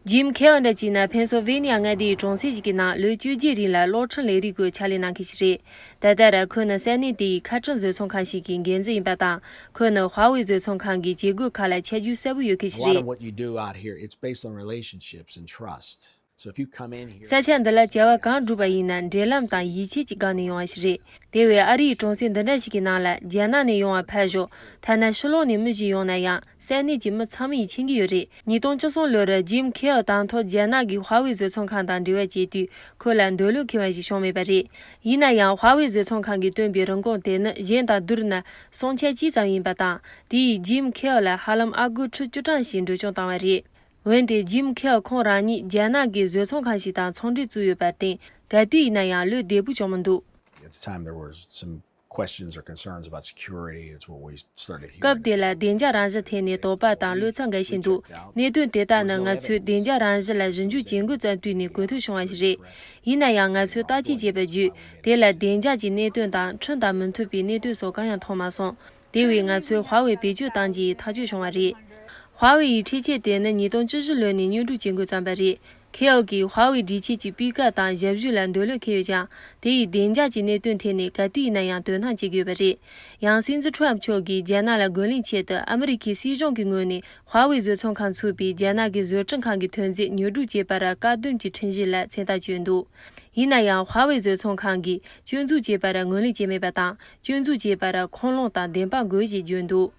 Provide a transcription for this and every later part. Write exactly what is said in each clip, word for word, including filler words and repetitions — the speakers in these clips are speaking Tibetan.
ཇིམ་ཁེ་ཨར་འདྲ་བྱས་ན་ཕེན་སིལ་ཝེ་ནི་ཡ་མངའ་སྡེའི་གྲོང་གསེབ་ཞིག་གི་ནང་ལོ་བཅོ་བརྒྱད་རིང་ལ་གློག་འཕྲིན་ལས་རིགས་ཀྱི་ཕྱག་ལས་གནང་མཁན་ཞིག་རེད། ད་ལྟ་ར་ཁོ་ནི་ས་གནས་དེའི་ཁ་བྲལ་བཟོ་ཚོང་ཁང་ཞིག་གི་འགན་འཛིན་ཡིན་པ་དང་། ཁོ་ནི་ཧྭ་ཝེ་བཟོ་ཚོང་ཁང་གི་བྱེད་སྒོའི་ཁག་ལ་ཁྱད་ཆོས་གསལ་པོ་ཡོད་མཁན་ཞིག་རེད། A lot of what you do out here, it's based on relationships and trust. So if you come in here, ས་ཆ་འདི་ལ་བྱ་བ་གང་བསྒྲུབས་པ་ཡིན་ན་འབྲེལ་ལམ་དང་ཡིད་ཆེས་ཀྱི་སྒང་ནས་ཡོང་བ་ཞིག་རེད། དེ་བས་ཨ་རིའི་གྲོང་གསེབ་འདི་འདྲ་ཞིག་གི་ནང་ལ་རྒྱ་ནག་ནས་ཡོང་བ་ཕར་ཞོག་ཐ་ན་ཕྱི་ལོགས་ནས་མི་ཞིག་ཡོང་ན་ཡང་ས་གནས་ཀྱི་མི་ཚང་མས་མཁྱེན་གྱི་ཡོད་རེད། ཉིས་སྟོང་བཅུ་གསུམ་ལོར་ཇིམ་ཁེ་ཨར་དང་ཐོག་རྒྱ་ནག་གི་ཧྭ་ཝེ་བཟོ་ཚོང་ཁང་དང་འབྲེལ་བ་བྱས་དུས་ཁོ་ལ་འདོད་བློ་འཁེལ་བ་ཞིག་བྱུང་མེད་པ་རེད། ཡིན་ན་ཡང་ཧྭ་ཝེ་བཟོ་ཚོང་ཁང་གིས་བཏོན་པའི་རིན་གོང་དེ་ནི་གཞན་དང་བསྡུར་ན་སུམ་ཆ་གཅིག་ཙམ་ཡིན་པ་དང་། དེ་ཡིས་ཇིམ་ཁེ་ཨར་ལ་ཧ་ལམ་ཨ་སྒོར་ཁྲི་བཅུ་གྲངས་ཤིག་འགྲོ་སྐྱོང་བཏང་བ་རེད། འོན་ཏེ་ཇིམ་ཁེ་ཨར་ཁོང་རང་ཉིད་རྒྱ་ནག་གི་བཟོ་ཚོང་ཁང་ཞིག་དང་ཚོང་འབྲེལ་བཙུགས་ཡོད་པར་བརྟེན། ག་དུས་ཡིན་ན་ཡང་ལུས་བདེ་པོ་བྱུང་མི་འདུག At the time, there were some questions or concerns about security. It's what we started hearing. སྐབས་དེ་ལ་བདེ་འཇགས་རང་བཞིན་ཐད་ནས་དོགས་པ་དང་བློ་འཚབ་འགའ་ཞིག་འདུག་གནད་དོན་དེ་དག་ནི་ང་ཚོས་བདེ་འཇགས་རང་བཞིན་ལ་ཞིབ་འཇུག་བྱེད་འགོ་བརྩམས་དུས་ནས་གོ་ཐོས་བྱུང་བ་ཞིག་རེད། ཡིན་ན་ཡང་ང་ཚོས་བརྟག་དཔྱད་བྱས་པ་བརྒྱུད་དེ་ལ་བདེ་འཇགས་ཀྱི་གནད་དོན་དང་ཁྲིམས་དང་མི་མཐུན་པའི་གནད་དོན་སོགས་གང་ཡང་མཐོང་མ་སོང་། དེ་བས་ང་ཚོས་ཧྭ་ཝེ་བེད་སྤྱོད་གཏང་རྒྱུ་ཡི་ཐག་གཅོད་བྱུང་བ་རེད། ཧྭ་ཝེ་ཡི་འཕྲུལ་ཆས་དེ་ནི་ཉིས་སྟོང་བཅུ་བཞི་ལོ་ནས་སྙོན་སྒྲིག་བྱེད་འགོ་བརྩམས་པ་རེད། ཁེ་ཨོ་གིས་ཧྭ་ཝེ་སྒྲིག་ཆས་ཀྱི་སྤུས་ཀ་དང་ཞབས་ཞུ་ལ་འདོད་བློ་འཁེལ་ཡོད་ཀྱང་། དེ་ཡི་བདེ་འཇགས་ཀྱི་གནད་དོན་ཐད་ནས་ག་དུས་ཡིན་ན་ཡང་དོ་སྣང་བྱེད་ཀྱི་ཡོད་པ་རེད། ཡང་སྲིད་འཛིན་ཁྲོམ་མཆོག་གིས་རྒྱ་ནག་ལ་རྒོལ་ལན་ཆེད་དུ་ཨ་མི་རི་ཁའི་སྲིད་གཞུང་གི་ངོས་ནས་ཧྭ་ཝེ་བཟོ་ཚོང་ཁང་ཚུགས་པའི་རྒྱ་ནག་གི་བཟོ་སྐྲུན་ཁང་གི་ཐོན་རྫས་ཉོ་སྒྲུབ་བྱེད་པར་བཀག་སྡོམ་གྱི་ཁྲིམས་གཞི་ལ་མཚན་རྟགས་བཅོལ་འདུག་ཡིན་ན་ཡང་ཧྭ་ཝེ་བཟོ་ཚོང་ཁང་གིས་སྐྱོན་འཛུགས་བྱས་པར་ངོས་ལེན་བྱས་མེད་པ་དང་། སྐྱོན་འཛུགས་བྱས་པར་ཁུངས་ལུང་དང་བདེན་དཔང་དགོས་ཞེས་བརྗོད་འདུག་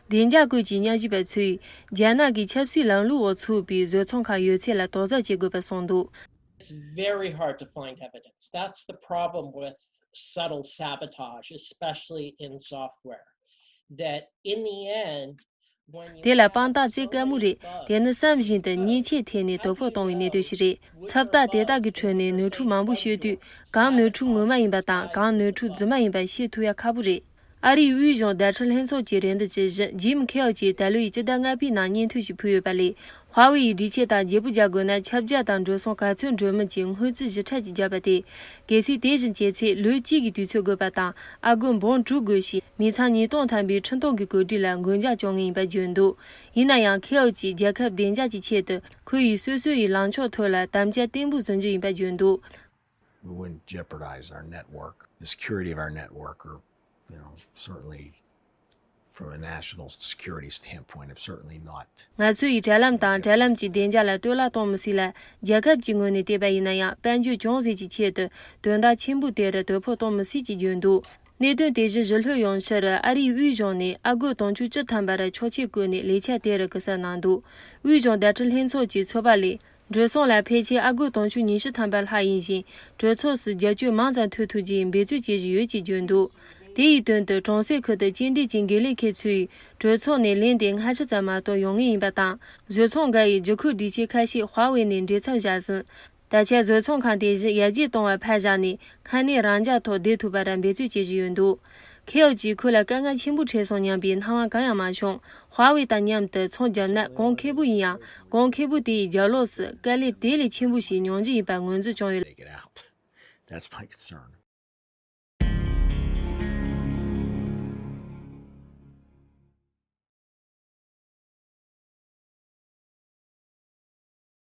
བདེ་འཇགས་ཀུན་གྱི་ཉམས་ཞིབ་པ་ཚོས་རྒྱ་ནག་གི་ཆབ་སྲིད་ལམ་ལུགས་འོག་ཚུགས་པའི་བཟོ་ཚོང་ཁང་ཡོད་ཚད་ལ་དོགས་ཟོན་བྱེད་དགོས་པ་གསུངས་འདུག It's very hard to find evidence. That's the problem with subtle sabotage, especially in software. That in the end, when you དེ་ལ་དཔང་རྟགས་བཙལ་དཀའ་མོ་རེད། དེ་ནི་བསམ་བཞིན་དུ་ཉེས་ཆད་ཐེབས་ནས་དོ་ཕོག་གཏོང་བའི་གནད་དོན་ཞིག་རེད། ཚབ་རྟགས་དེ་དག་གི་ཁྲོད་ནས་ནོར་འཁྲུལ་མང་པོ་ཤོད་དུས། གང་ནོར་འཁྲུལ་ངོ་མ་ཡིན་པ་དང་། གང་ནོར་འཁྲུལ་རྫུན་མ་ཡིན་པ་ཤེས་ཐུབ་ཡ་ཁག་པོ་རེད། ཨ་རིའི་དབུས་གཞུང་བརྡ་ཁྲིད་ལྷན་ཚོགས་ཀྱི་རེ་འདུན་ཇི་བཞིན། ཇིམ་ཁེ་ཨོ་ཅིས་ད་ལོའི་སྤྱི་ཟླ་ལྔ་པའི་ནང་སྙན་ཐོ་ཞིག་ཕུལ་ཡོད་པ་ལས། ཧྭ་ཝེ་ཡི་སྒྲིག་ཆས་དང་བརྗེ་པོ་རྒྱག་དགོས་ན། ཁྱབ་རྒྱ་དང་འགྲོ་སོང་ག་ཚོད་འགྲོ་མིན་གྱི་སྔོན་རྩིས་ཞིབ་ཕྲ་ཅིག་བརྒྱབ་པ་སྟེ། གལ་སྲིད་དེ་བཞིན་བྱས་ཚེ། ལོ་གཅིག་གི་དུས་ཚོད་དགོས་པ་དང་། ཨ་སྒོར་འབུམ་དྲུག་དགོས་ཤིང་། མི་ཚང་ཉིས་སྟོང་ཐམ་པའི་ཁྲིམས་ཐོག་གི་གོ་སྒྲིག་ལ་འགུལ་འགྱངས་བྱུང་ངེས་ཡིན་པ་བརྗོད་འདུག་ཡིན་ན་ཡང་། ཁེ་ཨོ་ཅིས་རྒྱལ་ཁབ་བདེ་འཇགས་ཀྱི་ཆེད་དུ། ཁོ་ཡིས་སོ་སོ་ཡི་ལངས་ཕྱོགས་ཐོག་ལ་དམ་བཅའ་བརྟན་པོ་བཟུང་རྒྱུ་ཡིན་པ་བརྗོད་འདུག We wouldn't jeopardize our network, the security of our network, or, you know, certainly from a national security standpoint, it's certainly not. ང་ཚོ་ཡིས་དྲ་ལམ་དང་། དྲ་ལམ་གྱི་བདེ་འཇགས་ལ་གཏོར་བརླག་གཏོང་མི་སྲིད་ལ། རྒྱལ་ཁབ་ཀྱི་ངོས་ནས་བལྟས་པ་ཡིན་ན་ཡང་། དཔལ་འབྱོར་ཅུང་ཟད་ཀྱི་ཆེད་དུ་དོན་དག་ཆེན་པོ་དེར་དོ་ཕོག་གཏོང་མི་སྲིད་ཅེས་བརྗོད་འདུག་གནད་དོན་དེ་བཞིན་ཞི་ལྷོད་ཡོང་ཕྱིར། ཨ་རིའི་དབུས་གཞུང་ནས་ཨ་སྒོར་དུང་ཕྱུར་བཅུ་ཐམ་པར་ཆོག་མཆན་བཀོད་ནས་ལས་འཆར་དེར་སྐུལ་གསབ་གནང་འདུག་དབུས་གཞུང་བརྡ་ཁྲིད་ལྷན་ཚོགས་ཀྱི་ཚོད་དཔག་ལས། འགྲོ་སོང་ལ་ཕལ་ཆེར་ཨ་སྒོར་དུང་ཕྱུར་ཉི་ཤུ་ཐམ་པ་ལྷག་ཡིན་ཞིང་། གྲོས་ཚོགས་སུ་རྒྱབ་སྐྱོར་མང་ཙམ་ཐོབ་ཐུབ་རྒྱུའི་འབད་རྩོལ་བྱེད་བཞིན་ཡོད་ཅེས་བརྗོད་འདུག་དེ་ཡི་དོན་དུ་གྲོང་གསེབ་ཁུལ་དུ་སྐྱེལ་འདྲེན་གྱི་འགན་ལེན་མཁན་ཚོས་གྲོས་ཚོགས་ནས་ལན་དེ་སྔ་ཕྱི་ཙམ་མ་གཏོགས་ཡོང་ངེས་ཡིན་པ་དང་། བཟོ་ཚོང་འགའ་ཡི་རྒྱུ་ཁུལ་སྒྲིག་ཆས་ཁ་ཤས་ཧྭ་ཝེ་ནས་འདྲེན་མཚམས་བཞག་ཟིན། ད་ཆ་བཟོ་ཚོང་ཁང་དེ་བཞིན་ཡར་རྒྱས་གཏོང་བར་ཕར་བཞག་ནས། ཁ་གནད་རང་འཇགས་ཐོག་བསྡད་ཐུབ་པར་འབད་རྩོལ་བྱེད་བཞིན་ཡོད་འདུག་ཁེ་ཨོ་ཅིས་ཁོ་ལ་དཀའ་ངལ་ཆེན་པོ་འཕྲད་སོང་སྙམ་པའི་སྣང་བ་གང་ཡང་མ་བྱུང་། ཧྭ་ཝེ་དང་མཉམ་དུ་ཚོང་བརྒྱབ་ན་གོང་ཁེ་པོ་ཡིན་ཡང་། གོང་ཁེ་པོ་དེའི་རྒྱབ་ལོགས་སུ་དཀའ་ལས་དེ་ལས་ཆེན་པོ་ཞིག་མྱོང་རྒྱུ་ཡིན་པར་ངོས་འཛིན་བྱུང་ཡོད། Take it out. That's my concern.